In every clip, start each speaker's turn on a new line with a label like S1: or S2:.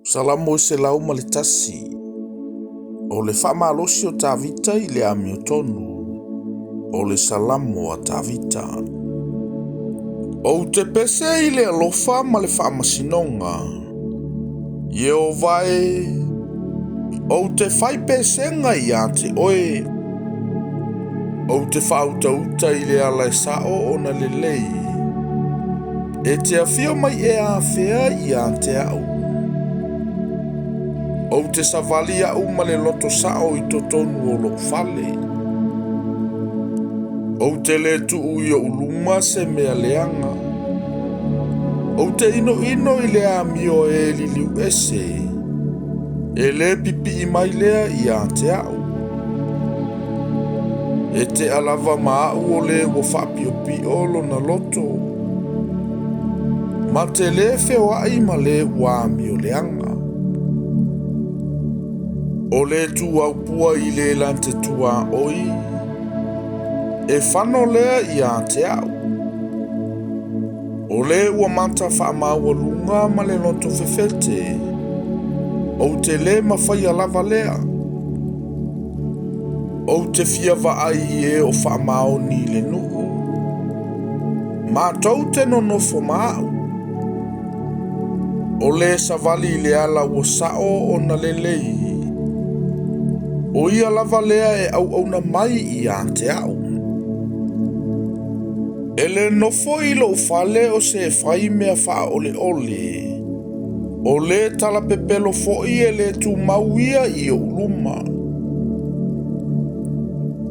S1: Salamo 101. O le faamalosi o Tavita i le amiotonu. O le Salamo a Tavita. Ou te pese i le alofa ma le faamasinoga. Ieova e, ou te fai pesega ia te oe. Ou te faautauta i le ala e sao ona lelei. E te afio mai ea afea ia te au. Ou te savali au ma le loto sao i totonu o lou fale. Ou te le tuu i ou luma se mea leaga. Ou te inoino i le amio e liliu ese. E le pipii mai lea ia te au. E tea lava ma au o le ua faapiopio lona loto. Ma te le feoai ma le ua amio leaga. O le tuaupua i le la te tuaoi, e fano lea ia te au. O le ua mata faamaualuga ma le loto fefete, ou te le mafaia lava lea. Ou te fia vaai i e o faamaoni i le nuu, matou te nonofo ma au. O le savali i le ala ua sao ona lelei, o ia lava lea e auauna mai ia te au. E le nofo i lou fale o se fai mea faaoleole, o le talapepelo foi e le tumau ia i ou luma.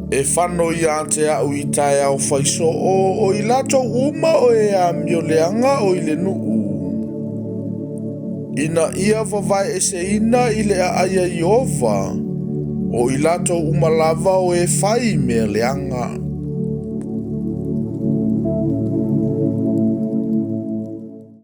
S1: E fano ia te au i taeao faisoo o i latou uma o e amio leaga o i le nuu. Ina ia vavaeeseina i le aai a Ieova, o i latou uma lava o e fai mea leaga.